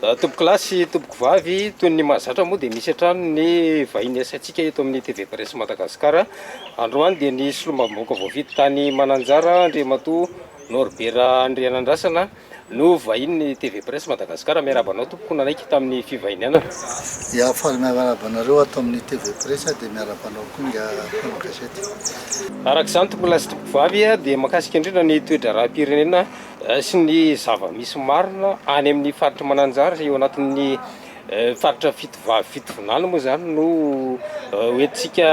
Tompokolahy sy tompokovavy, toy ny mahazatra moa dia misy hatrany ny vahiny asaintsika eto amin'ny TV Presse Madagascar. Androany dia ny solombavambahoaka voafidy tany Mananjara, Andriamatoa Norbert Andrianandrasana no vahinin'ny TV Presse Madagascar. Miarahaba anao tompoko nanaiky tamin'ny fivahinianana. Ya, faly miarahaba anareo ato amin'ny TV Presse dia miarahaba anao koa ingahy mpanao gazety. Araka izany tompokolahy sy tompokovavy dia mahakasika indrindra ny toe-draharaham-pirenena sy ny zava-misy marina any amin'ny faritr'i Mananjary eo anatin'ny faritra Fitovavy Fitovinany moa izany no hoentintsika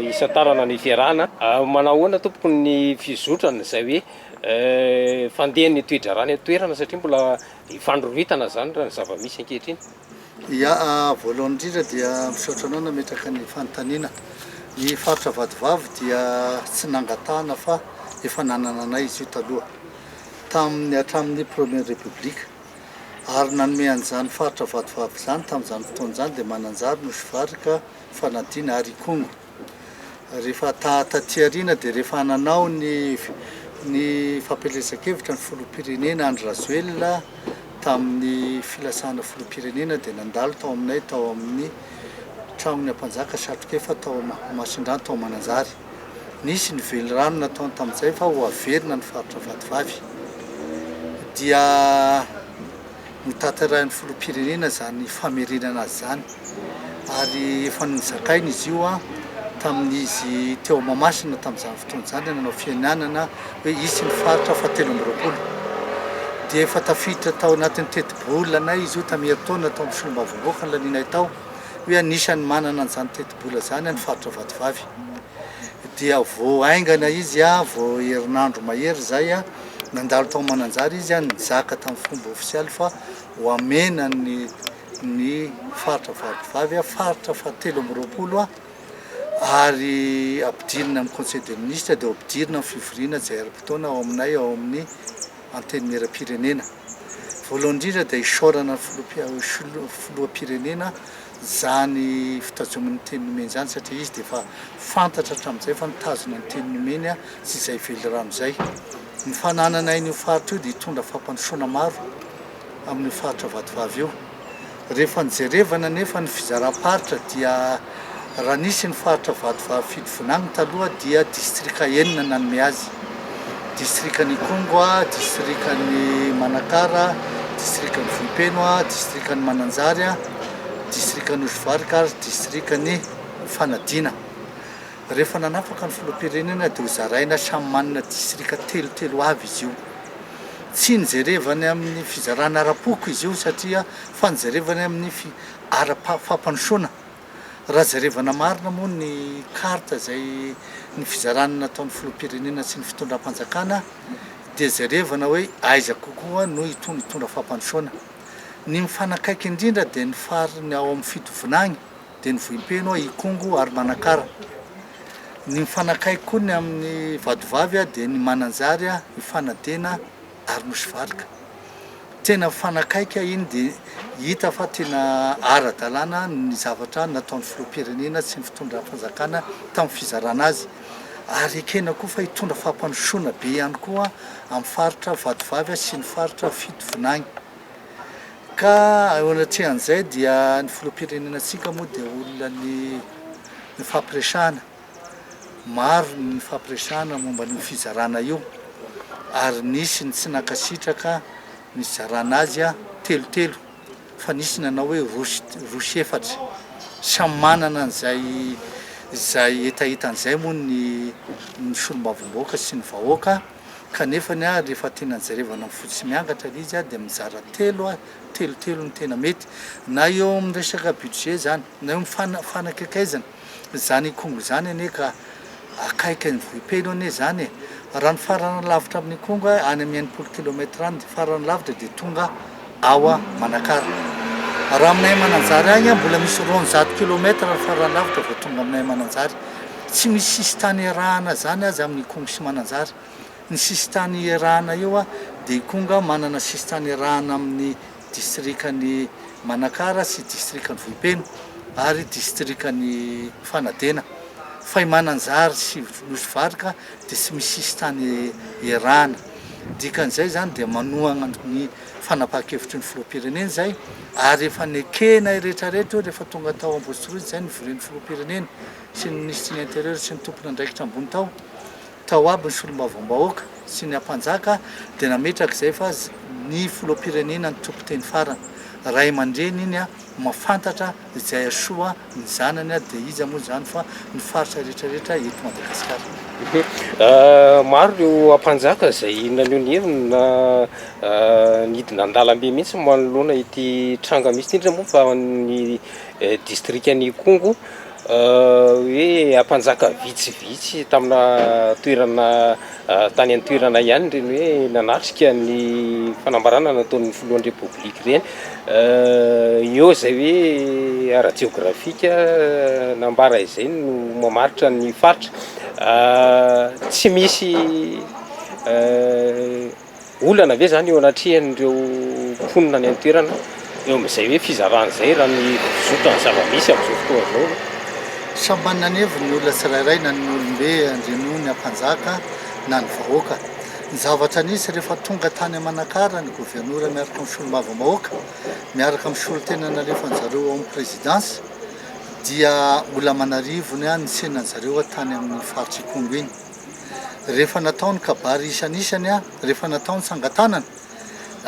isan-tanana ny fiarahana. Manao ahoana tompoko ny fizotrany izay hoe fandehan'ny toe-draharaha any an-toerana satria mbola ifandroritana izany raha ny zava-misy ankehitriny? Ya, voalohany indrindra dia misaotra anao nametraka ny fanontaniana. Ny faritra Vatovavy dia tsy nangatahana fa efa nanana anay izy io taloha, tamin'ny hatramin'ny première république. Ary nanome an'izany faritra Vatovavy izany tamin'izany fotoana izany dia Mananjary, Nosy Varika, Fanadina ary Ikongo. Rehefa ta taty aoriana dia rehefa nanao ny ny fampielezan-kevitra ny filoham-pirenena Andry Rajoelina tamin'ny filasahana filoham-pirenena dia nandalo tao aminay tao amin'ny tragnon'ny Ampanjaka Satrokefa tao Masindrano tao Mananjary. Nisy ny velirano nataony tamin'izay fa ho averina ny faritra Vatovavy. Dia notanterahin'ny filoham-pirenena izany famerenana azy izany ary efa nozakaina izy io tamin'izy teo Mahamasina tamin'izany fotoana izany nanao fianianana hoe hisy ny faritra fahatelo amby 20. Dia efa tafiditra tao anatin'ny tetibolanay izy io tamin'ny herintaona tao amin'ny solombavambahoaka nolanianay tao hoe anisan'ny manana an'izany tetibola izany ny faritra Vatovavy. Dia vao haingana izy, vao herinandro mahery izay, nandalo tao Mananjary izy, nizaka tamin'ny fomba ofisialy fa ho amena ny ny faritra Vatovavy, faritra fahatelo amby 20, ary ampidirina amin'ny conseil des ministres, dia ho ampidirina amin'ny fivoriana izay ara-potoana ao aminay ao amin'ny Antenimierampirenena. Voalohany indrindra dia isaorana ny filoham-pirenena izany fitazomany ny teny nomeny izany satria izy dia efa fantatra hatramin'izay fa nitazona ny teny nomeny sy izay velirano izay. Ny fananana an'io faritra io dia hitondra fampandrosoana maro amin'io faritra Vatovavy io. Rehefa nojerevana anefa ny fizaram-paritra dia raha nisy ny faritra Vatovavy Fitovinagny taloha dia distrika enina nanome azy, distrikan'Ikongo, distrikan'i Manakara, distrikan'i Vohipeno, distrikan'i Mananjary, distrikan'i Nosy Varika ary distrikan'i Fanadina. Rehefa nanafaka ny filoham-pirenena dia hozaraina samy manana distrika telotelo avy izy io. Tsy nijerevany amin'ny fizarana ara-poko izy io satria fa nijerevany amin'ny ara-pampandrosoana. Raha jerevana marina moa ny carte izay ny fizarana nataon'ny filoham-pirenena sy ny fitondram-panjakana dia jerevana hoe aiza kokoa no hitondra fampandrosoana. Ny mifanakaiky indrindra dia ny fariny ao amin'ny Fitovinagny. dia ny Vohipeno, Ikongo ary Manakara. Ny mifanakaiky koa ny amin'ny Vatovavy dia ny Mananjary, Ifanadena ary Nosy Varika. Tena mifanakaiky iny dia hita fa tena ara-dalàna ny zavatra nataon'ny filoham-pirenena sy ny fitondram-panjakana tamin'ny fizarana azy ary ekena koa fa hitondra fampandrosoana be ihany koa amin'ny faritra Vatovavy sy ny faritra Fitovinagny. Ka eo anatrehan'izay dia ny filoham-pirenenantsika moa dia olona ny nifampiresahana, maro ny nifampiresahana momba an'io fizarana io ary nisy ny tsy nankasitraka ny fizarana azy telotelo fa nisy nanao hoe roa sy roa sy efatra. Samy manana an'izay izay hetahetany izay moa ny ny solombavambahoaka sy ny vahoaka. Kanefa ny ahy rehefa tena jerevana amin'ny fo tsy miangatra ilay izy dia mizara telo aho, telo telo no tena mety. Na eo amin'ny resaka budget izany, na eo amin'ny fanakaikaizana, izany Ikongo izany anie ka akaiky an'i Vohipeno anie izany e. Raha ny farany lavitra amin'Ikongo any amin'ny 60 kilomètre any, farany lavitra dia tonga ao Manakara. Raha aminay Mananjary agny mbola misy 200 kilomètre ny farany lavitra vao tonga aminay Mananjary. Tsy misy sisintany iarahana zany aza amin'Ikongo sy Mananjary. Ny sisintany iarahana eo dia Ikonga manana sisintany iarahana amin'ny distrikan'i Manakara sy distrikan'i Vohipeno ary distrikan'i Fanadena. Fa i Mananjary sy Nosy Varika dia tsy misy sisintany iarahana. Dikan'izay izany dia manohagna ny fanapahan-kevitry ny filoham-pirenena izay ary efa nekenay rehetrarehetra io rehefa tonga tao Ambositry izay nivorian'ny filoham-pirenena sy ny minisitry ny intérieur sy ny tompon'andraikitra ambony tao. Tao aby ny solombavambahoaka sy ny ampanjaka dia nametraka izay fa ny filoham-pirenena no tompon-teny farany. Ray aman-dreny iny mafantatra izay hasoa ny zanany dia iza moa izany fa ny faritra rehetra rehetra eto Madagasikara. Maro ireo ampanjaka izay naneho ny heviny na nidina an-dalambe mihitsy manoloana ity tranga misy ity, indrindra moa fa ny distrikan'Ikongo. Hoe ampanjaka vitsivitsy tamina toerana tany an-toerana ihany ireny hoe nanatrika ny fanambarana nataon'ny filohan'ny Repoblika ireny. Eo izay hoe ara-jeografika nambara izay no mamaritra ny faritra. Tsy misy Olana ve izany eo anatrehan'ireo mponina any an-toerana eo amin'izay hoe fizarana izay raha ny fizotran'ny zava-misy amin'izao fotoana izao? Samy manana ny heviny ny olona tsirairay na ny olom-be andrianoa ny ampanjaka na ny vahoaka. Ny zavatra nisy rehefa tonga tany Manakara ny governora miaraka amin'ny solombavambahoaka miaraka amin'ny solontena nalefan-jareo ao amin'ny prezidansa dia olona aman'arivony ny tsenan-jareo tany amin'ny faritr'Ikongo iny. Rehefa natao ny kabary isan'isany, rehefa natao ny tsangan-tanana,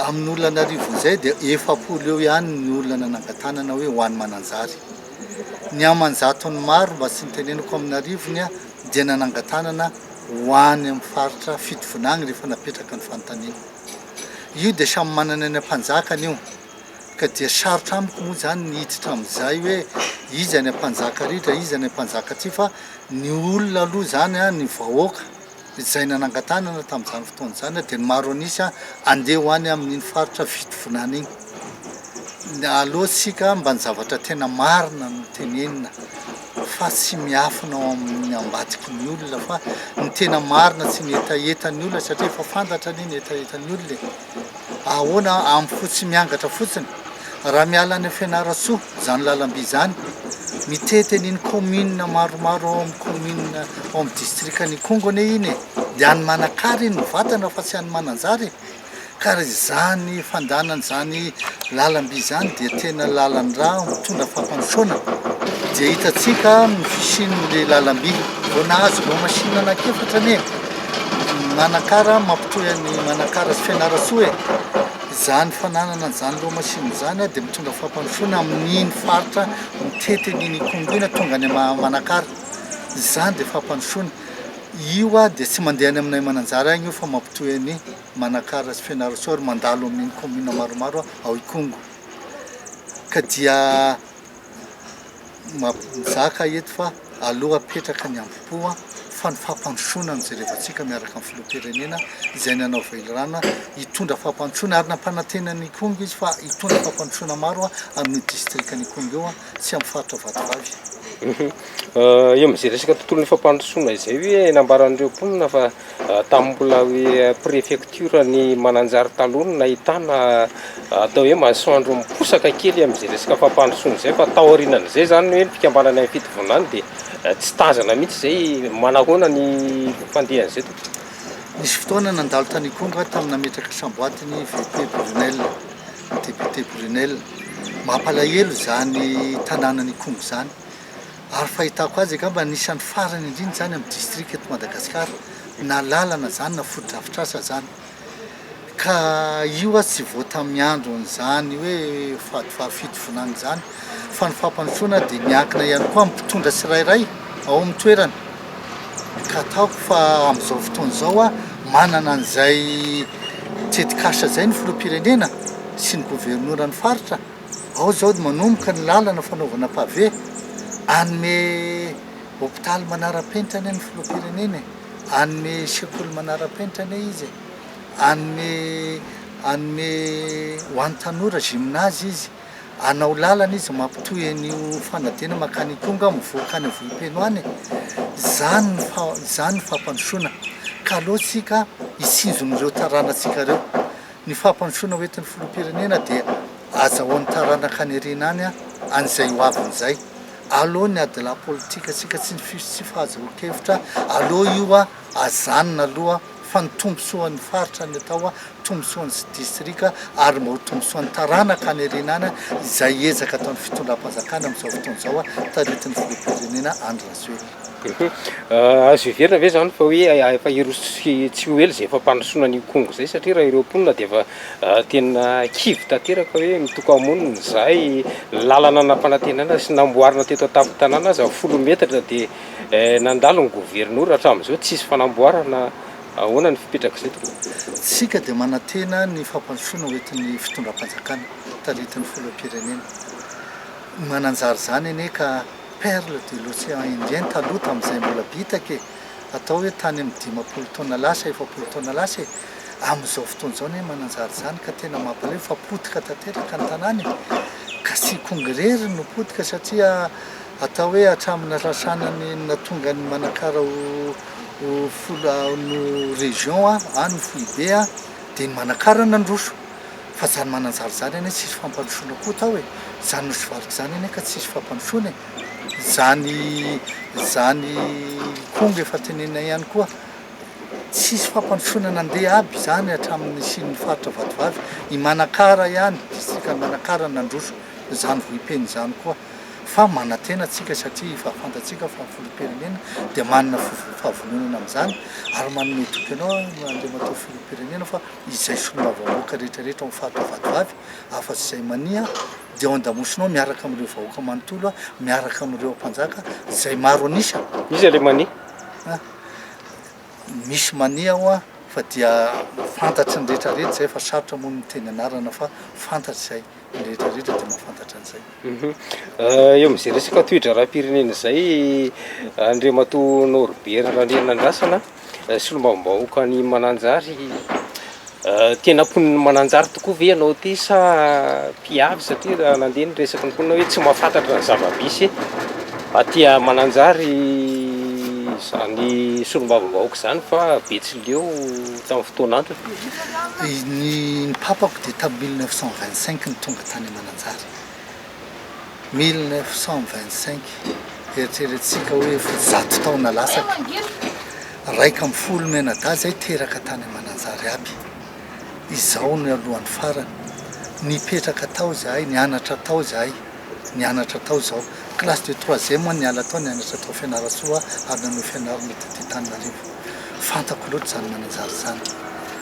amin'ny olona an'arivony izay dia 40 eo ihany ny olona nanangan-tanana hoe ho an'i Mananjary. Ny aman-jatony maro mba tsy nitenenako amin'arivony dia nanangan-tanana ho any amin'ny faritra Fitovinagny rehefa napetraka ny fanontaniana. Io dia samy manana ny ampanjakany io. Ka dia sarotra amiko moa izany ny hiditra amin'izay hoe iza ny ampanjaka ary ra iza ny ampanjaka aty fa ny olona aloha izany an, ny vahoaka izay nanangan-tanana tamin'izany fotoana izany dia ny maro an'isa andeha ho any amin'iny faritra Fitovinany iny. Aleo tsika mba ny zavatra tena marina no tenenina fa tsy miafina ao amin'ny ambadiky ny olona fa ny tena marina tsy ny hetahetan'ny olona satria efa fantatra anie ny hetahetan'ny olona e. Ahoana amin'ny fo tsy miangatra fotsiny? Raha miala any Fianarantsoa izany lalamby izany, mitety an'iny commune maromaro ao amin'ny commune ao amin'ny distrikan'Ikongo anie iny e! Dia any Manakara iny mivantana fa tsy any Mananjary e! Ka raha izany fandehanana izany lalamby izany dia tena lalan-drà mitondra fampandrosoana dia hitantsika ny fisian'ilay lalamby. Vao nahazo ireo machine anankiefatra anie Manakara mampitohy an'i Manakara sy Fianarantsoa e! Izany fananana an'izany ireo machine izany dia mitondra fampandrosoana amin'iny faritra mitety an'iny Ikongo iny tonga any Manakara. Izany dia fampandrosoana. Io dia tsy mandeha any aminay Mananjary agny io fa mampitohy an'i Manakara sy Fianarantsoa ary mandalo amin'iny commune maromaro ao Ikongo. Ka dia mizaka eto fa aleo apetraka ny ambopo fa ny fampandrosoana no jerevantsika miaraka amin'ny filoham-pirenena izay nanao velirano hitondra fampandrosoana ary nampanantena an'Ikongo izy fa hitondra fampandrosoana maro amin'io distrikan'Ikongo io sy amin'ny faritra Vatovavy. Eo amin'izay resaka tontolon'ny fampandrosoana izay hoe nambaran'ireo mponina fa Tamin'ny mbola hoe préfecture ny Mananjary taloha no nahitana atao hoe masoandro miposaka kely amin'izay resaka fampandrosoana izay fa taorianan'izay izany hoe ny fikambanana amin'ny Fitovinany dia tsy tazana mihitsy izay manahoana ny fandehan'izay tompoko. Nisy fotoana nandalo tany Ikongo aho tamin'ny nametraka samboady ny VP Brunel, ny député Brunel. Mampalahelo izany tanànan'Ikongo izany. Ary fahitako azy angamba anisan'ny farany indrindra izany amin'ny distrika eto Madagasikara, na lalana izany na fotodrafitrasa izany. Ka io aho tsy vao tamin'ny andron'izany hoe fady fahafito vinany izany, fa ny fampandrosoana dia miankina ihany koa amin'ny mpitondra tsirairay ao amin'ny toerana. Ka ataoko fa amin'izao fotoana izao aho manana an'izay tetikasa izay ny filoham-pirenena sy ny governoran'ny faritra, Ao zao manomboka ny lalana fanaovana pavé, hanome hopitaly manara-penitra anie ny filoham-pirenena e, hanome sekoly manara-penitra anie izy e, hanome hanome ho an'ny tanora gymnase izy, hanao lalana izy mampitohy an'io Fanadena mankany Ikongo mivoaka any Vohipeno any e, zany ny fa zany ny fampandrosoana ka aleo tsika hitsinjon'ireo taranantsika ireo. Ny fampandrosoana hoentin'ny filoham-pirenena dia azahoan'ny taranaka any aoriana any an'izay ho aviny izay. Aleo ny adilahy politika tsika tsy ny tsy fahazoan-kevitra, aleo io azanona aloha. Fa ny tombontsoan'ny faritra ny atao, tombontsoan'ny distrika ary mba ho tombontsoan'ny taranaka any aoriana any izay ezaka ataon'ny fitondram-panjakana amin'izao fotoana izao taritin'ny filoham-pirenena Andry Rajoelina. Azo heverina ve izany fa hoe efa hiroso tsy ho ela izay fampandrosoana an'Ikongo izay satria raha ireo mponina dia efa tena kivy tanteraka hoe mitoka-monina izahay, ny lalana nampanantenaina sy namboarina teto an-tampon-tanàna aza folo metatra dia nandalo ny governora hatramin'izao tsisy fanamboarana, ahoana ny fipetrak'izay tompoko? Tsika dia manantena ny fampandrosoana ho entin'ny fitondram-panjakana taritin'ny filoham-pirenena. Mananjary izany anie ka perle de l'océan Indien taloha tamin'izay mbola bitaka e! Atao hoe tany amin'ny 50 taona lasa, 40 taona lasa e! Amin'izao fotoana izao anie mananjary izany ka tena mampalahelo fa potika tanteraka ny tanàna e! Ka tsy Ikongo irery no potika satria atao hoe hatramin'ny nalasanany nahatonga an'i Manakara ho ho folo no région any foibe dia ny Manakara nandroso. Fa zany Mananjary zany anie tsisy fampandrosoana koa tao e! Zany Nosy Varika zany anie ka tsisy fampandrosoana e! Zany zany Ikongo efa teneninay ihany koa tsisy fampandrosoana nandeha aby zany hatramin'ny nisian'ny faritra Vatovavy, i Manakara ihany, distrikan'i Manakara nandroso zany Vohipeno zany koa. Fa manantena tsika satria efa fantatsika fa ny filoham-pirenena dia manana fahavononana amin'izany ary manome toky anao aho Andriamatoa filoham-pirenena fa izay solombavambahoaka rehetra rehetra ao amin'ny faritra Vatovavy afa-tsy izay mania dia ao an-damosinao miaraka amin'ireo vahoaka manontolo miaraka amin'ireo mpanjaka izay maro an'isa. Iza ilay mania? Misy mania ao fa dia fantatry ny rehetra rehetra izay fa sarotra moa ny miteny anarana fa fantatra izay, ny rehetra rehetra dia mahafantatra an'izay. Eo amin'izay resaka toe-draharaham-pirenena izay, Andriamatoa Norbert Randrianandrasana, solombavambahoakan'i Mananjary, tena mponin'i Mananjary tokoa ve ianao ity sa mpiavy satria raha nandeha ny resaky ny mponina hoe tsy mahafantatra ny zava-misy aty Mananjary izany solombavambahoaka izany fa betsileo tamin'ny fotoan'androny. Ny papako dia tamin'ny 1925 no tonga tany Mananjary. 1925, eritreretintsika hoe efa zato taona latsaka, 11 mianadahy izay teraka tany Mananjary aby. Izao no alohan'ny farany. Nipetraka tao izahay, nianatra tao izahay, nianatra tao izao. Classe de troisième aho niala tao, nianatra tao Fianarantsoa ary nanohy fianarana taty Antananarivo. Fantako loatra izany Mananjary izany.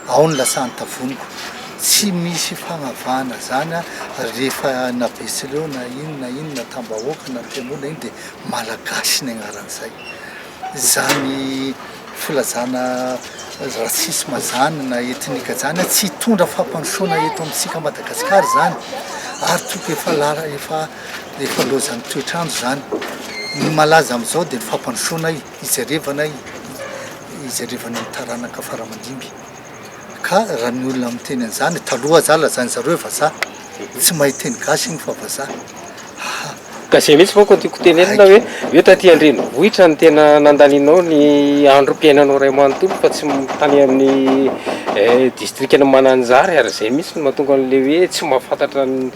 Ao ny lasan'ny tavoniko. Tsy misy fagnavahana zany rehefa na Betsileo na ino na ino na Tambahoaka na Antemoro na ino dia Malagasy ny agnaran'izay. Zany filazana racisme zany na ethnique zany tsy hitondra fampandrosoana eto amintsika Madagascar zany ary tokony efa lara efa efa lozan'ny toetr'andro zany. Ny malaza amin'izao dia ny fampandrosoana hijerevana hijerevana ny taranaka faramandimby. Ka raha ny olona miteny an'izany, taloha aza lazain zareo hoe vazaha, tsy mahay teny gasy iny fa vazaha. Haha. Ka zay mihitsy manko no tiako tenenina hoe, hoe taty an-drenivohitra no tena nandanianao ny androm-piainanao iray manontolo fa tsy tany amin'ny distrikan'i Mananjary ary zay mihitsy no mahatonga an'ilay hoe tsy mahafantatra ny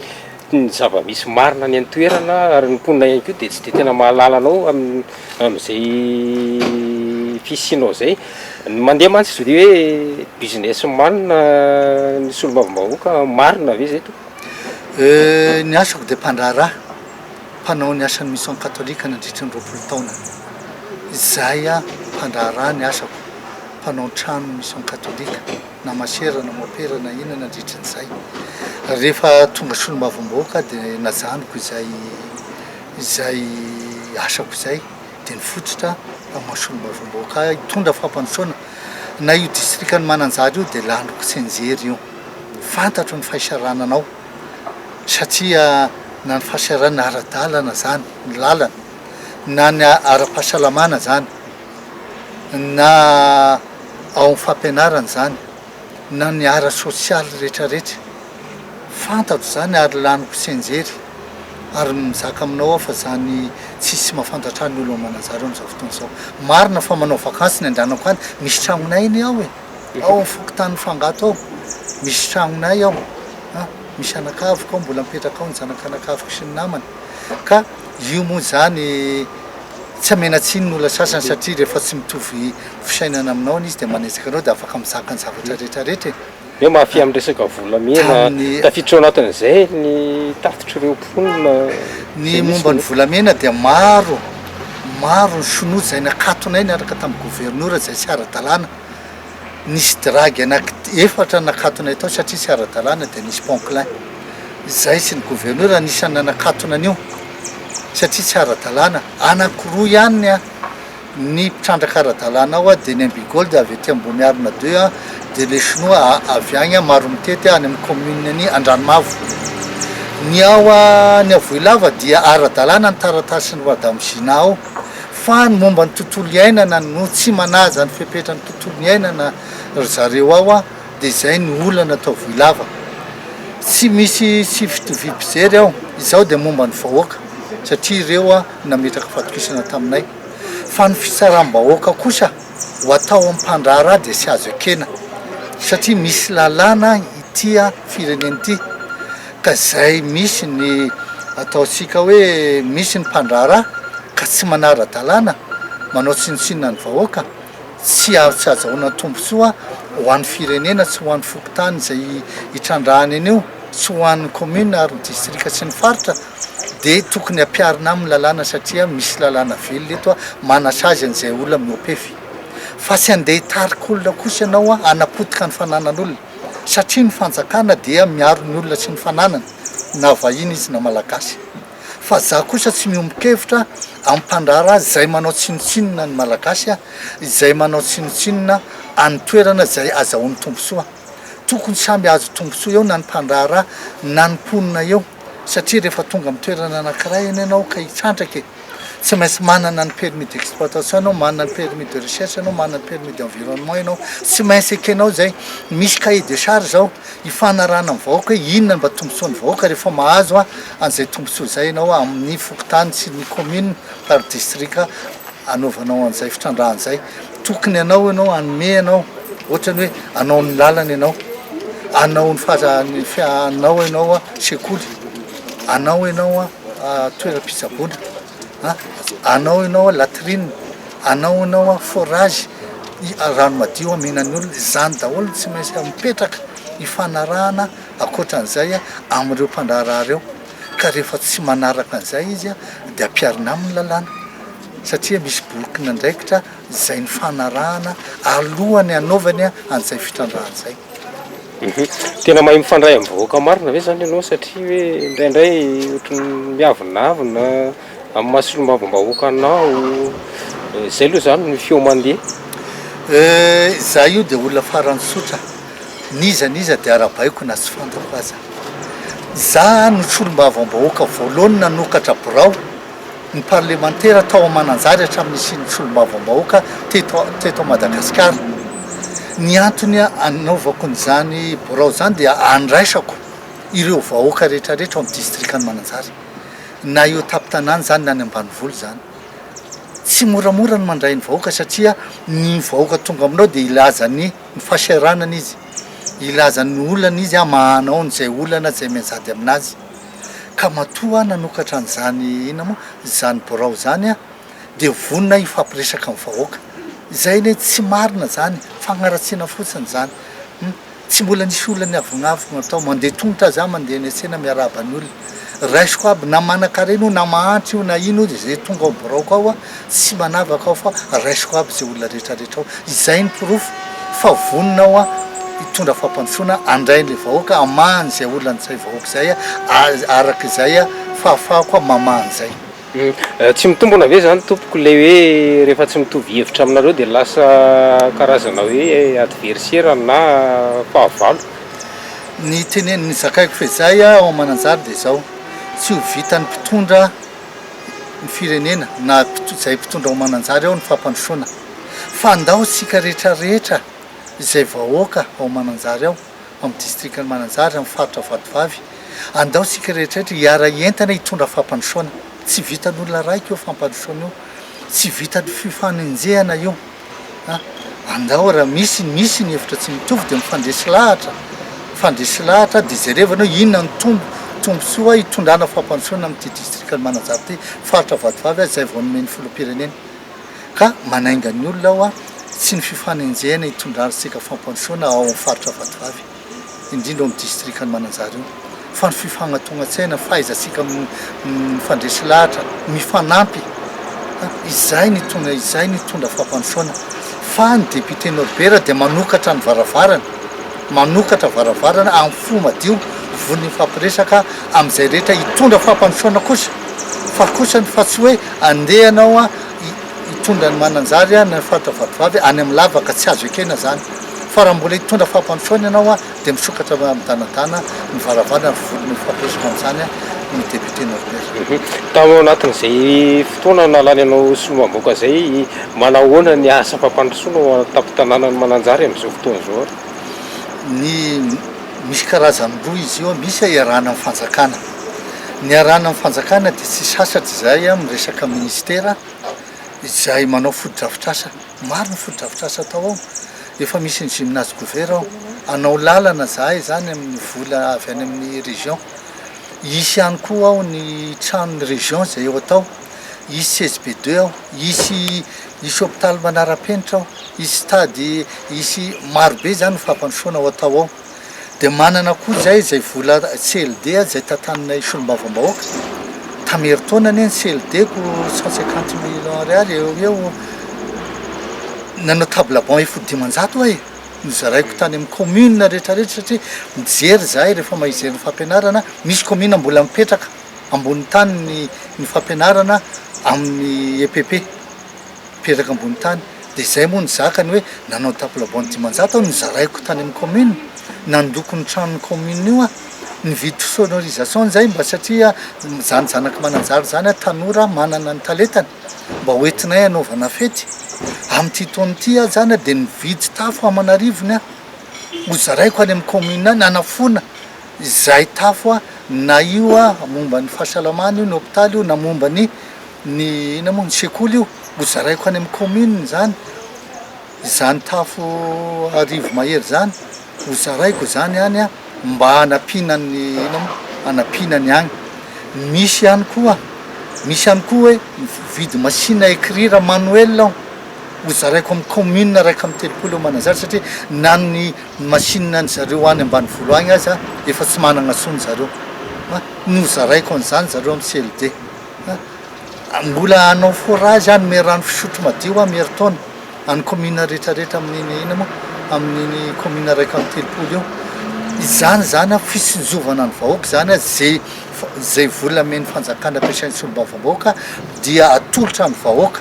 ny zava-misy marina any an-toerana ary ny mponina ihany koa dia tsy dia tena mahalala anao amin'izay fisianao izay. Ny mandeha mantsy izy dia hoe business man ny solombavambahoaka, marina ve izay tompoko? Ny asako dia mpandraharaha, mpanao ny asan'ny mission katolika nandritry ny 20 taona. Izay aho, mpandraharaha ny asako, mpanao trano mission katolika. na masera na mopera na inona nandritry ny zay. Rehefa tonga solombavambahoaka aho dia najanoko izay izay asako izay dia nifototra amin'ny maha solombavambahoaka ahy hitondra fampandrosoana. Na io distrikan'i Mananjary io dia laniko tsianjery io. Fantatro ny fahisaranana ao satria na ny fahasahiranana ara-dalana izany, ny lalana, na ny ara-pahasalamana izany. na ao amin'ny fampianarana izany, na ny ara-sosialy rehetrarehetra. Fantatro izany ary laniko tsianjery ary mizaka aminao aho fa izany tsisy mahafantatra ahy ny olona Mananjary amin'izao fotoana izao. Marina fa manao vakansy ny andehanako any, misy tragnonay anie ao e! Ao amin'ny fokontany Fangato ao, misy tragnonay ao an, misy anakaviko ao, mbola mipetraka ao ny zanak'anakaviko sy ny namany. Ka io moa izany. Tsy amena tsiny ny olona sasany satria rehefa tsy mitovy fisainana aminao izy dia manenjika anao dia afaka mizaka ny zavatra rehetra rehetra e. Hoe mafia amin'ny resaka volamena, tafiditra ao anatin'izay ny tatitr'ireo mponina. Ny momba ny volamena dia maro, maro ny sinoa izay nakatonay niaraka tamin'ny governora izay tsy ara-dalàna. Nisy drague anaky efatra nakatonay tao satria tsy ara-dalàna dia nisy ponclin. Izahay sy ny gouverneur anisan'ny nanakatona an'io satria tsy ara-dalàna. Anankiroa ihany ny mpitrandraka ara-dalàna ao dia ny Ambigold avy aty Ambohimiarina deux dia le sinoa avy agny Maromitety any amin'ny commune ny Andranomavo. Ny ao ny Avohilava dia ara-dalàna ny taratasin'i Madame Gina ao. Fa ny momba ny tontolo iainana no tsy manaja ny fepetran'ny tontolo iainana ry zareo ao an, dia izay ny olana atao vohilava. Tsy misy tsy fitoviam-pijery ao, izaho dia momba ny vahoaka satria ireo an nametraka fatokisana taminay. Fa ny fitsaram-bahoaka kosa ho atao amin'ny mpandraharaha dia tsy azo ekena satria misy lalàna ity firenena ity. Ka izay misy ny ataontsika hoe misy ny mpandraharaha ka tsy manara-dalàna, manao tsinontsinona ny vahoaka, tsy tsy azahoana tombontsoa ho an'ny firenena, tsy ho an'ny fokontany izay itrandrahany an'io, tsy ho an'ny commune ary ny distrika sy ny faritra dia tokony ampiharina aminy lalàna satria misy lalàna velona eto manasazy an'izay olona mihoa-pefy. Fa tsy andeha hitarika olona kosa ianao hanapotika ny fananan'olona. Satria ny fanjakana dia miaro ny olona sy ny fananany na vahiny izy na malagasy. Fa za kosa tsy miombon-kevitra amin'ny mpandraharaha izay manao tsinontsinona ny malagasy izay manao tsinontsinona any toerana izay azahoany tombontsoa. Tokony samy hahazo tombontsoa eo na ny mpandraharaha na ny mponina eo satria rehefa tonga amin'ny toerana anankiray anie ianao ka hitrandraka e! Tsy maintsy manana ny permis d'exploitation ianao, manana ny permis de recherche ianao, manana ny permis d'environnement ianao. Tsy maintsy ekenao izay. Misy cahier de charge izao ifanarahana amin'ny vahoaka hoe inona no mba tombontsoan'ny vahoaka rehefa mahazo an'izay tombontsoa izay ianao amin'ny fokontany sy ny commune par district anaovanao an'izay fitrandrahana izay. Tokony hanao ianao, hanome ianao, ohatra ny hoe hanao ny lalana ianao, hanao ny faza- ny hanao ianao sekoly, hanao ianao toeram-pitsaboana, anao ianao latrine, anao ianao forage, rano madio omena ny olona, izany daholo no tsy maintsy mipetraka ifanarahana ankoatran'izay amin'ireo mpandraharaha ireo, ka rehefa tsy manaraka an'izay izy dia ampiharina aminy ny lalàna satria misy bokin'andraikitra izay nifanarahana alohan'ny hanaovany an'izay fitrandrahana izay. Tena mahay mifandray amin'ny vahoaka marina ve izany ianao satria hoe indraindray ohatran'ny miavonavona amin'ny maha solombavambahoaka anao, izay aloha izany ny feo mandeha. Izaho io dia olona farany tsotra, n'iza n'iza dia arahabaiko na tsy fantako aza. Izaho no solombavambahoaka voalohany nanokatra birao. ny parlemantera tao Mananjary hatramin'ny nisian'ny solombavambahoaka teto teto Madagasikara. Ny antony anaovako an'izany birao izany dia andraisako ireo vahoaka rehetra rehetra ao amin'ny distrikan'i Mananjary, na eo an-tampon-tanàna izany na any ambanivolo izany. Tsy moramora ny mandray ny vahoaka satria ny vahoaka tonga aminao dia hilaza ny ny fahasahiranana izy, hilaza ny olana izy hamahana ao an'izay olana izay mianjady aminazy. Ka matoa aho nanokatra an'izany inona moa, izany birao izany aho dia vonona hifampiresaka amin'ny vahoaka. Izay anie tsy marina izany, fagnaratsiana fotsiny izany. Hum, tsy mbola nisy olona niavonavona tao, mandeha tongotra aza aho mandeha eny an-tsena miarahaba ny olona. Raisiko aby na manankarena io na mahantra io na ino io, izay tonga ao biraoko ao Tsy manavaka aho fa raisiko aby izay olona rehetra rehetra ao. Izay ny porofo fa vonona aho hitondra fampandrosoana, handray an'ilay vahoaka, hamaha an'izay olona an'izay vahoaka izay araka izay fahafahako mamaha an'izay. Tsy mitombona ve zany tompoko le hoe rehefa tsy mitovy hevitra aminareo de lasa karazana hoe adversaire na fahavalo? Ny teneniny zakaiko fehizay ao Mananjary dia izao, tsy ho vitan'ny mpitondra ny firenena na izay mpitondra ao Mananjary ao ny fampandrosoana fa andao isika rehetra rehetra izay vahoaka ao Mananjary ao amin'ny distrikan'i Mananjary amin'ny faritra Vatovavy andao isika rehetra rehetra hiara hientana hitondra fampandrosoana tsy vitan'olona raika io fampandrosoana io tsy vitan'ny fifanenjehana io A, andao raha misy misy ny hevitra tsy mitovy dia mifandresy lahatra, mifandresy lahatra dia jerevana hoe inona ny tombo tombontsoa hitondrana fampandrosoana amin'ity distrikan'i Mananjary ity, faritra Vatovavy izay vao nomen'ny filoham-pirenena. Ka manainga ny olona aho tsy ny fifanenjehana hitondrantsika fampandrosoana ao amin'ny faritra Vatovavy, indrindra ao amin'ny distrikan'i Mananjary io, fa ny fifanatonan-tsaina, fahaizantsika mifandresy lahatra, mifanampy, izay no hitondra, izay no hitondra fampandrosoana. Fa ny député Norbert dia manokatra ny varavarana, manokatra varavarana amin'ny fo madio, vonona hifampiresaka amin'izay rehetra hitondra fampandrosoana kosa, fa kosa fa tsy hoe andeha ianao hitondra ny Mananjary na ny faritra Vatovavy any amin'ny lavaka, tsy azo ekena izany. Fa raha mbola hitondra fampandrosoana ianao dia misokatra midanadana ny varavarana ary vonona hifampiresaka amin'izany ny député Norbert. Tao anatin'izay fotoana nalany anao solombavambahoaka izay, manahoana ny asa fampandrosoana ao an-tampon-tanànan'i Mananjary amin'izao fotoana izao ary? Ny misy karazany roa izy io, misy iarahana amin'ny fanjakana. Ny iarahana amin'ny fanjakana dia tsy sasatra izahay miresaka ministera izay manao fotodrafitrasa. Maro ny fotodrafitrasa atao ao. Efa misy ny gymnase couvert ao. Hanao lalana izahay izany amin'ny vola avy any amin'ny région. Hisy ihany koa ao ny tranon'ny région izay eo atao. Hisy CSB deux ao. Hisy hisy hopitaly manara-penitra ao. Hisy stade, hisy maro be izany ny fampandrosoana ho atao ao. Dia manana koa izay izay vola CLD izay tantaninay solombavambahoaka. Tamin'ny herintaona anie ny CLD-ko 150 millions ariary eo ho eo. Nanao table banc efa ho 500 aho e! Nozaraiko tany amin'ny commune rehetra rehetra satria mijery izahay rehefa mahijery ny fampianarana, misy commune mbola mipetraka ambony tany ny ny fampianarana amin'ny EPP. Mipetraka ambony tany. Dia izay moa ny zakany hoe nanao table banc 500 aho nozaraiko tany amin'ny commune, nandoko ny tranon'ny commune io aho, nividy sonorisation izay mba satria izany zanak'i Mananjary izany aho tanora manana ny talentany mba ho entinay hanaovana fety. Amin'ity taona ity aho izany dia nividy tafo aman'arivony aho hozaraiko any amin'ny commune any hanafoana izay tafo na io momba ny fahasalamana io, ny hopitaly io na momba ny Ny inona moa, ny sekoly io, hozaraiko any amin'ny commune izany, izany tafo arivo mahery izany, hozaraiko izany any an, mba hanampiana ny inona moa, hanampiana ny any. Misy ihany koa, misy ihany koa hoe mividy machine à écrire manuel aho, hozaraiko amin'ny commune 31 eo Mananjary satria na ny machine an-dry zareo any ambanivolo agny aza efa tsy managna intsony zareo, nozaraiko an'izany zareo amin'ny CLD. Mbola hanao forage hanome rano fisotro madio aho miherintaona any commune rehetra rehetra amin'iny ina moa amin'iny commune 31 io. Izany izany an fitsinjovana ny vahoaka izany an ze zay vola amen'ny fanjakana ampiasain'ny solombavambahoaka dia atolotra ny vahoaka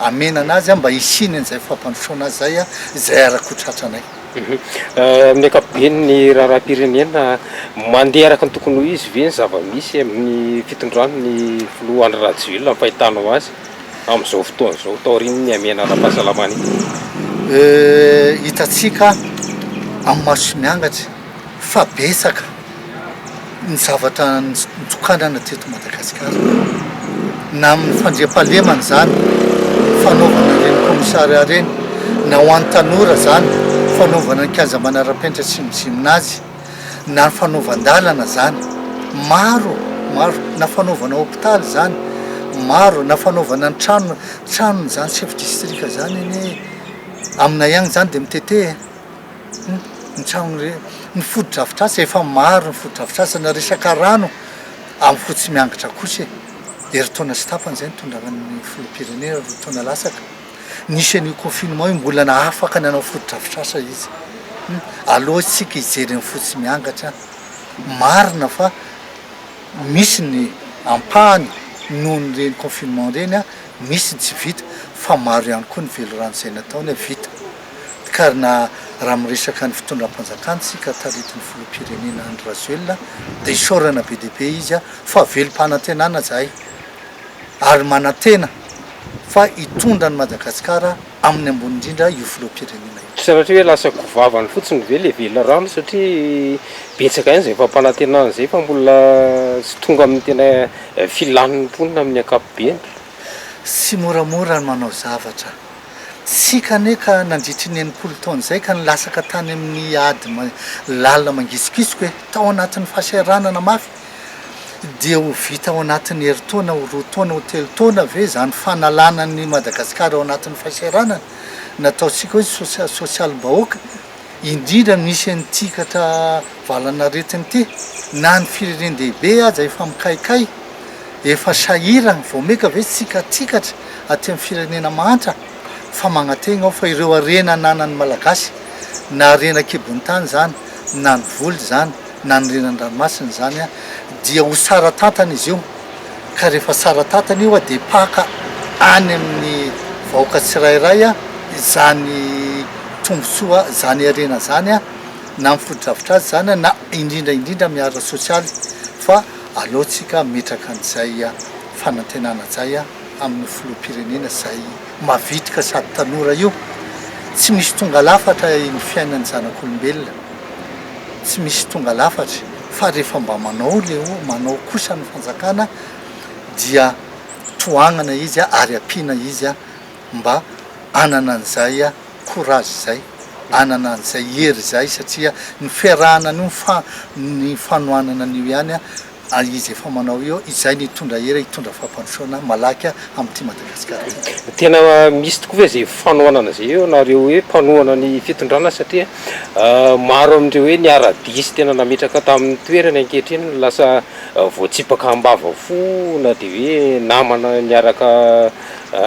amena anazy mba hisiany an'izay fampandrosoana zay izay araka ho tratranay. Amin'ny ankapobeny ny raharaham-pirenena, mandeha araka ny tokony ho izy ve ny zava-misy amin'ny fitondran'ny filoha Andry Rajoelina ny fahitanao azy amin'izao fotoana izao taorian'ny hamehana ara-pahasalamana iny? Hitantsika amin'ny maso sy miangatra fa betsaka ny zavatra nitokanana teto Madagasikara, na amin'ny fandriampahalemana izany, fanaovana ireny commissariat ireny, na ho an'ny tanora izany, fanaovana ny kianja manara-penitra sy ny gymnase, na ny fanaovan-dalana izany, maro, maro, na fanaovana hopitaly izany, maro, na fanaovana ny trano, tranon'izany chef district izany anie aminay agny izany dia mitete e. Ny trano re, ny fotodrafitrasa, efa maro ny fotodrafitrasa, na resaka rano amin'ny fo tsy miangatra kosa e! Herintaona sy tapany izay nitondrana ny filoham-pirenena, roa taona latsaka, nisy an'io confinement io, mbola nahafaka nanao fotodrafitrasa izy. Aleo isika hijery ny fo tsy miangatra, marina fa misy ny ampahany noho ireny confinement ireny, misy ny tsy vita, fa maro ihany koa ny velirano izay nataony vita. Ka na raha miresaka ny fitondram-panjakana isika taritin'ny filoham-pirenena Andry Rajoelina dia isaorana be dia be izy fa velom-panantenana izahay ary manantena fa hitondra an'i Madagasikara amin'ny ambony indrindra io filoham-pirenena io. Tsy sanatria hoe lasa goavany fotsiny ve le velirano satria betsaka ihany izay fampanantenana izay fa mbola tsy tonga amin'ny tena filan'ny mponina amin'ny ankapobeny. Tsy moramora ny manao zavatra. Tsika anie ka nandritry ny 60 taona izay ka nilatsaka tany amin'ny ady lalina mangisokisoka e! Tao anatin'ny fahasahiranana mafy. Dia ho vita ao anatin'ny herintaona, ho roa taona, ho telo taona ve izany fanalana an'i Madagasikara ao anatin'ny fahasahiranana nataontsika hoe sosialim-bahoaka, indrindra misy an'ity katra valan'aretina ity, na ny firenen-dehibe aza efa mikaikay, efa sahirana, vao maika ve tsika tsikatra aty amin'ny firenena mahantra? Fa magnategna aho fa ireo harena ananan'ny Malagasy, na harena an-kibon'ny tany izany, na ny vola izany, na ny harena an-dranomasina izany, dia ho tsara tantana izy io, ka rehefa tsara tantana io dia hipaka any amin'ny vahoaka tsirairay izany tombontsoa, izany harena izany, na amin'ny fotodrafitrasa izany, na indrindra indrindra amin'ny ara-sosialy, fa aleo tsika hametraka an'izay fanantenana izay amin'ny filoham-pirenena izay mavitrika sady tanora io. Tsy misy tonga lafatra ny fiainan'ny zanak'olombelona, tsy misy tonga lafatra fa rehefa mba manao le o manao kosa ny fanjakana dia tohanana izy ary ampiana izy mba hanana an'izay courage izay, hanana an'izay hery izay satria ny fiarahana an'io, ny fanohanana an'io ihany ary izy efa manao io, izay no hitondra hery hitondra fampandrosoana malaky amin'ity Madagasikara ity. Tena misy tokoa ve izay fanohanana izay eo nareo hoe mpanohana ny fitondrana satria maro amin'ireo hoe niara-dia sy tena nametraka tamin'ny toerany ankehitriny no lasa voatsipaka am-bava fo na dia hoe namana niaraka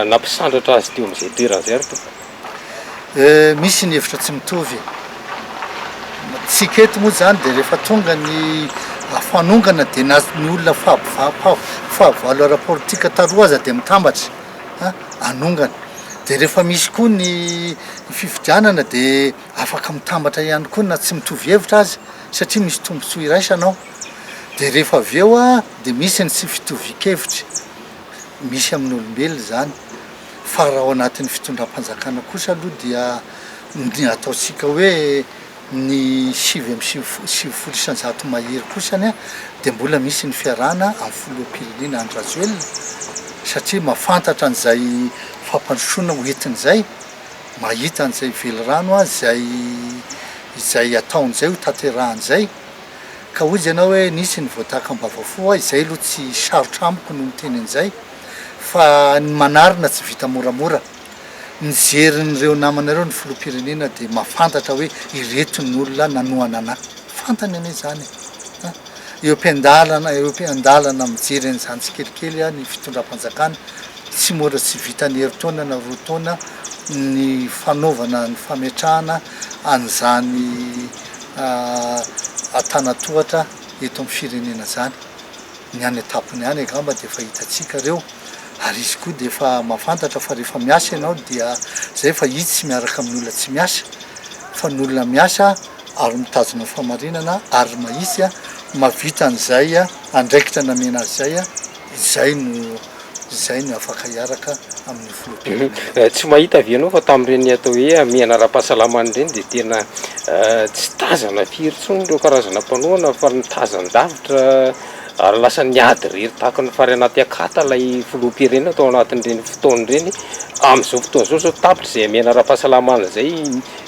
nampisandratra azy teo amin'izay toerana izay ary tompoko. Misy ny hevitra tsy mitovy. Tsika eto moa izany dia rehefa tonga ny fanongana dia na ny olona fahavalo ara-politika taloha aza dia mitambatra hanongana. Dia rehefa misy koa ny fifidianana dia afaka mitambatra ihany koa na tsy mitovy hevitra aza satria misy tombontsoa iraisana ao. Dia rehefa avy eo dia misy ny tsy fitovian-kevitra. Misy amin'ny olombelona izany. Fa raha ao anatin'ny fitondram-panjakana kosa aloha dia ny ataontsika hoe ny 99% mahery kosany dia mbola misy ny fiarahana amin'ny filoham-pirenena Andry Rajoelina satria mahafantatra an'izay fampandrosoana ho entiny izay, mahita an'izay velirano izay izay ataony izay ho tanterahany izay. Ka hoy ianao hoe nisy ny voataka am-bavafo, izay aloha tsy sarotra amiko no miteny an'izay. Fa ny manarina tsy vita moramora. Mijery an'ireo namana ireo ny filoham-pirenena dia mahafantatra hoe ireto ny olona nanohana anà. Fantany anie izany e! Eo am-piandalana, eo am-piandalana mijery an'izany tsikelikely ny fitondram-panjakana. Tsy mora tsy vitan'ny herintaona na roa taona ny fanaovana ny fametrahana an'izany antanatohatra eto amin'ny firenena izany. Ny any an-tampony any angamba dia efa hitantsika ireo, ary izy koa dia efa mahafantatra fa rehefa miasa ianao dia izay fa izy tsy miaraka amin'ny olona tsy miasa fa ny olona miasa ary mitazona ny fahamarinana ary mahitsy mahavita an'izay andraikitra namena azy izay, izay no izay no afaka hiaraka amin'ny filoham-pirenena. Tsy mahita ve ianao fa tamin'ireny atao hoe hamehana ara-pahasalamana ireny dia tena tsy tazana firy intsony ireo karazana mpanohana fa ny tazan-davitra ary lasa niady irery tahaka ny fary anaty akata ilay filoham-pirenena tao anatin'ireny fotoana ireny. Amin'izao fotoana izao izao tapitra izay hamehana ara-pahasalamana izay,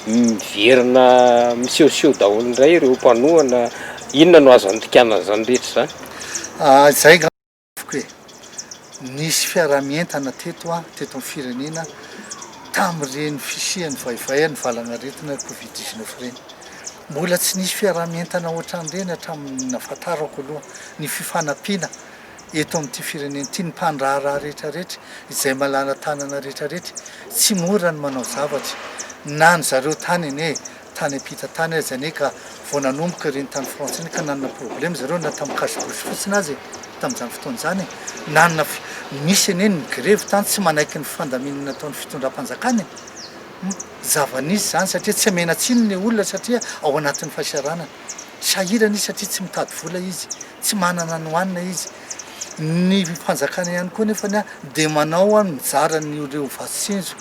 miverina misehoseho daholo indray ireo mpanohana. Inona no azo andikana an'izany rehetra izany? Izay angamba. Foko e! Nisy fiaraha-mientana teto an, teto amin'ny firenena tamin'ireny fisian'ny vaivaian'ny valanaretina covid 19 ireny. Mbola tsy nisy fiaraha-mientana ohatran'ireny hatramin'ny nahafantarako aloha ny fifanampiana eto amin'ity firenena ity, ny mpandraharaha rehetra rehetra, izay malala-tanana rehetra rehetra, tsy mora ny manao zavatra na ny zareo tany anie e! tany ampita tany aza anie ka vao nanomboka ireny tany France ireny ka nanana problème zareo na tamin'ny cache bouche fotsiny aza e tamin'izany fotoana izany e nanana nisy anie ny grevy tany tsy manaiky ny fandaminana nataon'ny fitondram-panjakana e hum zava-nisy izany satria tsy amena tsiny ny olona satria ao anatin'ny fahasahiranana sahirana izy satria tsy mitady vola izy tsy manana ny hohanina izy ny fanjakana ihany koa nefany dia manao mizara ny ireo vatsy tsinjo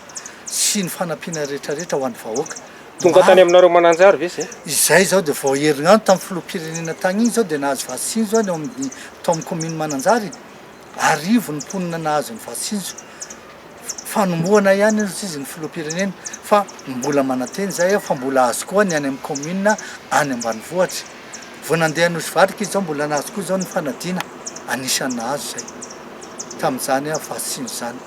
sy ny fanampiana rehetra rehetra ho an'ny vahoaka Tonga tany aminareo Mananjary ve izay? Izay izao dia vao herinandro tamin'ny filoham-pirenena tany iny izao dia nahazo vatsy tsinjo aho ny ao amin'ny tao amin'ny commune Mananjary. Arivo ny mponina nahazo ny vatsy tsinjo. Fanombohana ihany hozy izy ny filoham-pirenena fa mbola manantena izay aho fa mbola azo koa ny any amin'ny commune any ambanivohitra. Vao nandeha Nosy Varika izy izao mbola nahazo koa izao ny fanadina. Anisan'ny nahazo izay tamin'izany vatsiny izany.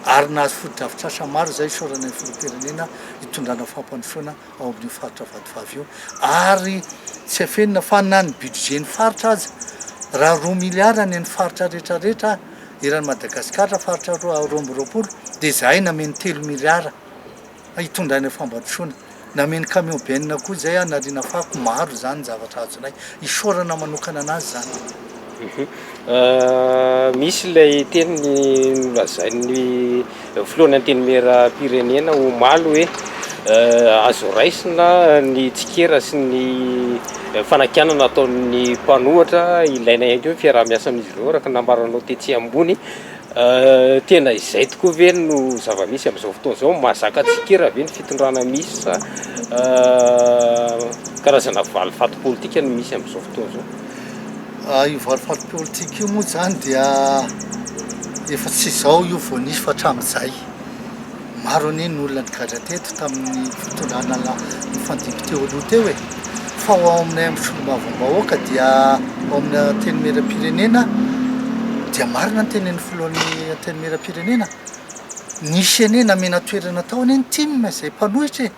Ary nahazo fotodrafitrasa maro izay isaorana ny Filoham-pirenena hitondrana fampandrosoana ao amin'io faritra Vatovavy io. Ary tsy afenina fa na ny budget-n'ny faritra aza, raha roa milliards ny an'ny faritra rehetra rehetra eran'i Madagasikara, faritra 22, dia izahay nameno telo milliards hitondrana fampandrosoana. Nameno camion benne koa izay hanariana fako, maro izany ny zavatra azonay. Isaorana manokana anazy izany. Misy ilay teny nolazain'ny filohan'ny Antenimierampirenena omaly hoe azo raisina ny tsikera sy ny fanakianana ataon'ny mpanohitra, ilaina ihany koa ny fiaraha-miasa amin'izy ireo araka ny nambaranao tetsy ambony. Tena izay tokoa ve no zava-misy amin'izao fotoana izao? Mahazaka tsikera ve ny fitondrana misy sa karazana valifaty politika no misy amin'izao fotoana izao? Io valifaty politika io moa izany dia efa tsy izao io vao nisy fa hatramin'izay. Maro anie ny olona nigadra teto tamin'ny fitondrana nifandimby teo aloha teo e! Fa ho ao aminay amin'ny solombavambahoaka dia ao amin'ny antenimierampirenena dia marina ny tenenin'ny filohan'ny antenimierampirenena, nisy anie namena toerana tao anie ny tim izay mpanohitra e!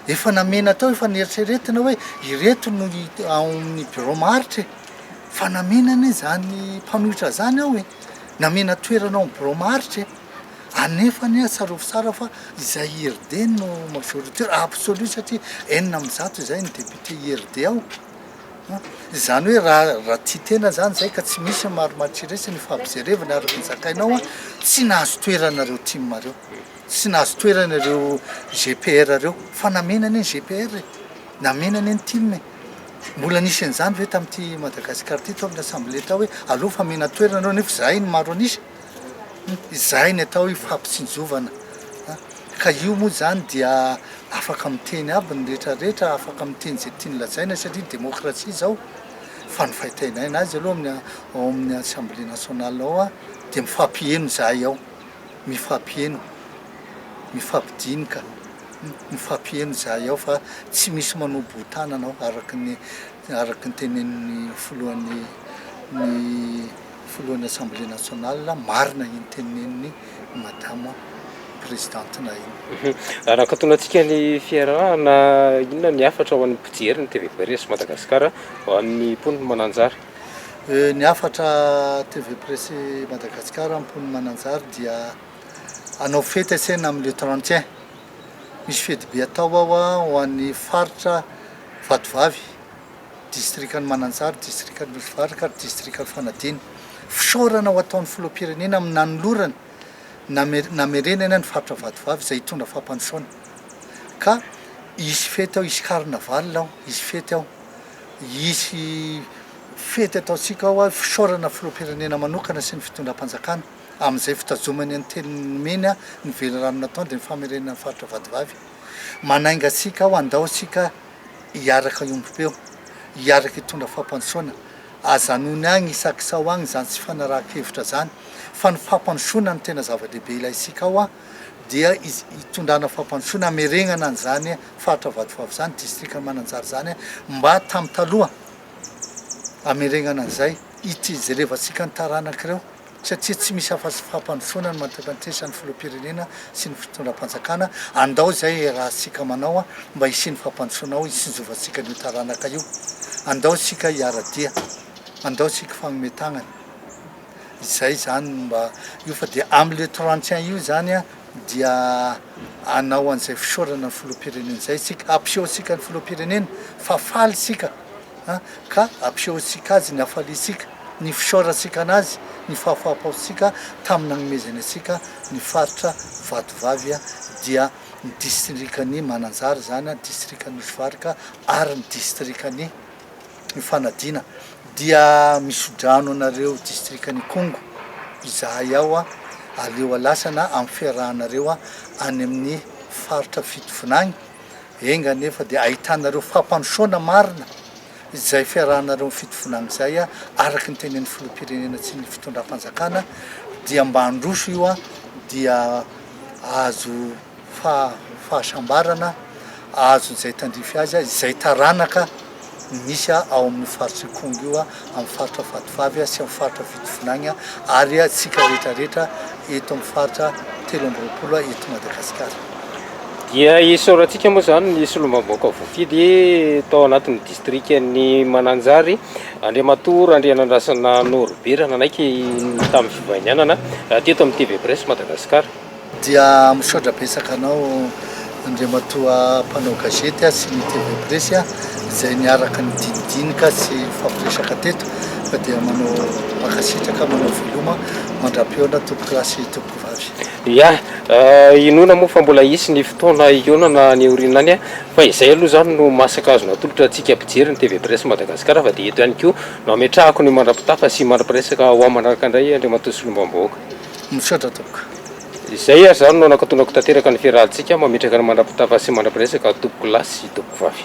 Efa namena tao, efa neritreretina hoe ireto no ao amin'ny birao maharitra e! Fa namena anie izany mpanohitra izany ao e! Namena toerana ao amin'ny birao maharitra e! Anefa anie tsarovy tsara fa izay IRD no majorité absolue satria 106 izay ny député IRD ao. Izany hoe raha raha tia tena zany zay ka tsy misy ny marimaritra ny ifampijerevana araka ny zakainao an, tsy nahazo toerana ireo tim ireo, tsy nahazo toerana ireo GPR ireo, fa namena anie ny GPR e, namena anie ny tim e. Mbola nisy an'izany ve tamin'ity Madagasikara ity tao amin'ny assemblée tao hoe aleo fa mena toerana ireo nefa izahay no maro an'isa? Izay ny atao hoe fampitsinjovana ka io moa izany dia afaka miteny aby ny rehetra rehetra, afaka miteny izay tiany lazaina satria demokrasia izao, fa ny fahitainay anazy aloha amin'ny ao amin'ny assemblée nationale ao dia mifampiheno izahay ao, mifampiheno, mifampidinika, mifampiheno izahay ao fa tsy misy manao boho-tanana ao araka ny araka ny tenenin'ny filohan'ny ny filohan'ny assemblée nationale, marina iny tenenin'i madama présidente-na iny. Raha akatonantsika ny fiarahana, inona ny hafatra ho an'ny mpijery ny TV Presse Madagascar, ho an'ny mponin'i Mananjary? Ny hafatra TV Presse Madagascar amin'ny mponin'i Mananjary dia hanao fety asena amin'ny le 31. Misy fety be atao ao ho an'ny faritra Vatovavy. Distrikan'i Mananjary, Distrikan'i Nosy Varika ary Distrikan'i Fanadina. Fisaorana ho ataon'ny Filoham-pirenena amin'ny nanolorany, namerenany ny faritra Vatovavy izay hitondra fampandrosoana. Ka hisy fety ao, hisy carnaval ao, hisy fety ao, hisy fety ataontsika ao, fisaorana Filoham-pirenena manokana sy ny fitondram-panjakana amin'izay fitazomany ny teny nomeny, ny velirano nataony dia ny famerenana ny faritra Vatovavy. Manainga antsika aho, andao isika hiaraka hiombom-peo, hiaraka hitondra fampandrosoana. Aza anony agny isak'isao agny izany tsy fanarahan-kevitra zany, fa ny fampandrosoana no tena zava-dehibe ilaintsika ao dia hitondrana fampandrosoana, hameregnana an'izany faritra Vatovavy zany, distrikan'i Mananjary zany mba tamin'ny taloha, hameregnana an'izay, ity jerevantsika ny taranak'ireo. satria tsy misy afa-tsy fampandrosoana ny mantefantesan'ny filoham-pirenena sy ny fitondram-panjakana, andao izay iarahantsika manao mba hisian'ny fampandrosoana ao hitsinjovantsika an'io taranaka io, andao isika hiara-dia, andao isika hifanome tagnana, izay izany no mba io fa dia amin'le 31 io izany dia hanao an'izay fisaorana ny filoham-pirenena izay isika, hampisehoantsika ny filoham-pirenena fa faly isika. ka ampisehoantsika azy ny hafaliantsika, ny fisaorantsika anazy, ny fahafahampaontsika tamin'ny nanomezany antsika ny faritra Vatovavy dia ny distrikan'i Mananjary izany, distrikan'i Nosy Varika ary ny distrikan'i Ifanadiana. Dia misodrano anareo distrikan'Ikongo izahay ao, aleo alasana amin'ny fiarahanareo any amin'ny faritra Fitovinagny. Enga anefa dia ahitanareo fampandrosoana marina izay fiarahanareo amin'ny fitovinagny izay araka ny tenenin'ny filoham-pirenena sy ny fitondram-panjakana dia mba handroso io dia ahazo fahasambarana ahazo izay tandrify azy izay taranaka misy ao amin'io faritra Ikongo io, amin'ny faritra Vatovavy sy amin'ny faritra Fitovinagny ary antsika rehetra rehetra eto amin'ny faritra 23 eto Madagasikara. Dia isaorantsika moa izany ny solombavambahoaka voafidy tao anatin'ny distrikan'i Mananjary, Andriamatoa Randrianandrasana Norbert nanaiky tamin'ny fivahinianana teto amin'ny TV Presse Madagascar. Dia misaotra betsaka anao Andriamatoa mpanao gazety sy ny TV Presse izay niaraka nidinidinika sy nifampiresaka teto fa dia manao mankasitraka manao veloma mandra-pihaona tompokolahy sy tompokovavy. Ya, inoana moa fa mbola hisy ny fotoana hihaonana any aoriana any fa izay aloha izany no masaka azo natolotra antsika mpijery ny TV Presse Madagascar fa dia eto ihany koa no ametrahako ny mandra-pitafa sy mandra-piresaka ho amin'ny manaraka indray Andriamatoa Solombavambahoaka. Misaotra tompoko. Izay ary izany no anakatonako tanteraka ny fiarahantsika mametraka ny mandra-pitafa sy mandra-piresaka tompokolahy sy tompokovavy.